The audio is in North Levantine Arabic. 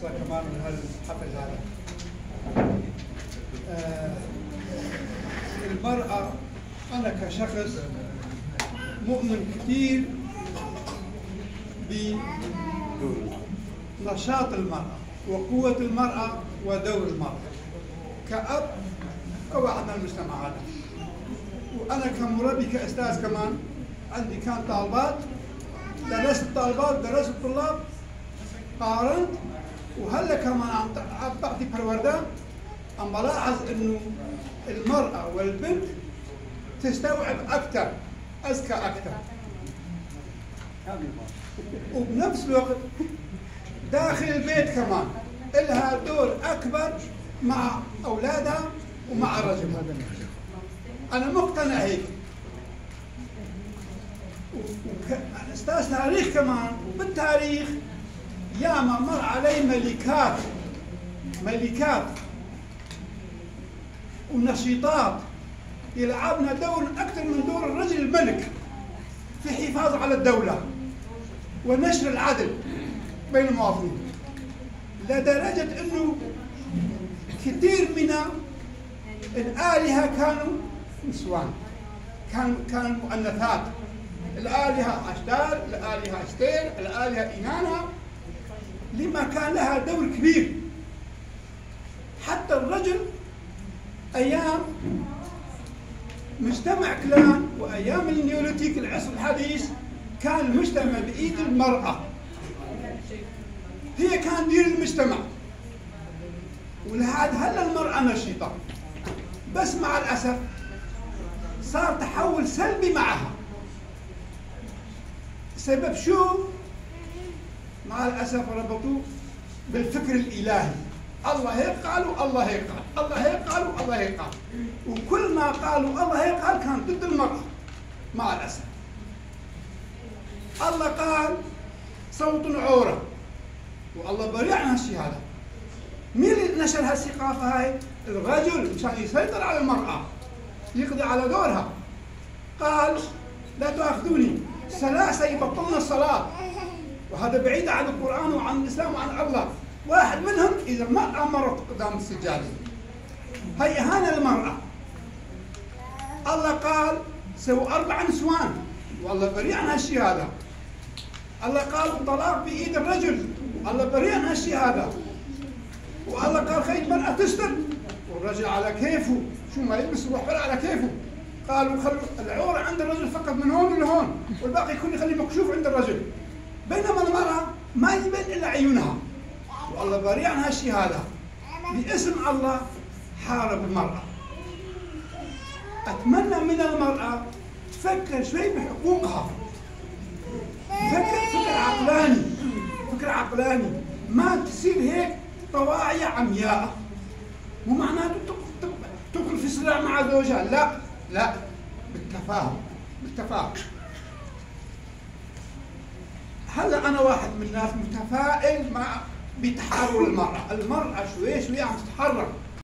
فرصة كمان من هالحفل هذا. المرأة، أنا كشخص مؤمن كثير بنشاط المرأة وقوة المرأة ودور المرأة كأب كواحد من المجتمع هذا، وأنا كمربي كأستاذ كمان عندي كان طالبات، درست الطالبات، درست الطلاب، قارنت، وهلا كمان عم بعطي پەروەردە، عم بلاحظ انه المرأة والبنت تستوعب اكثر، اذكى اكثر، وبنفس الوقت داخل البيت كمان لها دور اكبر مع اولادها ومع رجلها. انا مقتنع هيك. استاذ تاريخ كمان، وبالتاريخ ياما مر علي ملكات، ملكات ونشيطات يلعبن دور أكثر من دور الرجل الملك في حفاظ على الدولة ونشر العدل بين المواطنين، لدرجة أنه كثير من الآلهة كانوا نسوان، كانوا مؤنثات. الآلهة عشتار، الآلهة عشتير، الآلهة إينانا، لما كان لها دور كبير. حتى الرجل أيام مجتمع كلان وأيام النيوليتيك العصر الحديث كان المجتمع بإيد المرأة، هي كان دير المجتمع، ولهذا هلا المرأة نشيطة، بس مع الأسف صار تحول سلبي معها. سبب شو؟ مع الأسف ربطوه بالفكر الإلهي، الله هيك قال والله هيك قال، الله هيك قال والله هيك قال، وكل ما قالوا الله هيك قال كان ضد المرأة مع الأسف. الله قال صوت عورة، والله بريء عن هالشيء هذا. مين اللي نشر هالثقافة هاي؟ الرجل، مشان يسيطر على المرأة، يقضي على دورها. قال لا تؤاخذوني، ثلاثة يبطلن الصلاة، وهذا بعيد عن القرآن وعن الإسلام وعن الله. واحد منهم إذا المرأة مرت قدام السجادة، هي إهانة للمرأة. الله قال سووا 4 نسوان، والله بريء عن هالشيء هذا. الله قال الطلاق بإيد الرجل، الله بريء عن هالشيء هذا. والله قال خلي المرأة تستر، والرجل على كيفه، شو ما يلبس يروح على كيفه. قالوا خلوا العورة عند الرجل فقط من هون لهون، والباقي كله خليه مكشوف عند الرجل. بينما المرأة ما يبين إلا عيونها، والله بريء عن هالشيء هذا. باسم الله حارب المرأة. أتمنى من المرأة تفكر شوي بحقوقها، فكر عقلاني، فكر عقلاني، ما تصير هيك طواعية عمياء. مو معناته تدخل في صراع مع زوجها، لا لا، بالتفاهم، بالتفاهم. هلا أنا واحد من الناس متفائل مع بتحرر المرأة، المرأة شوي شوي عم تتحرر.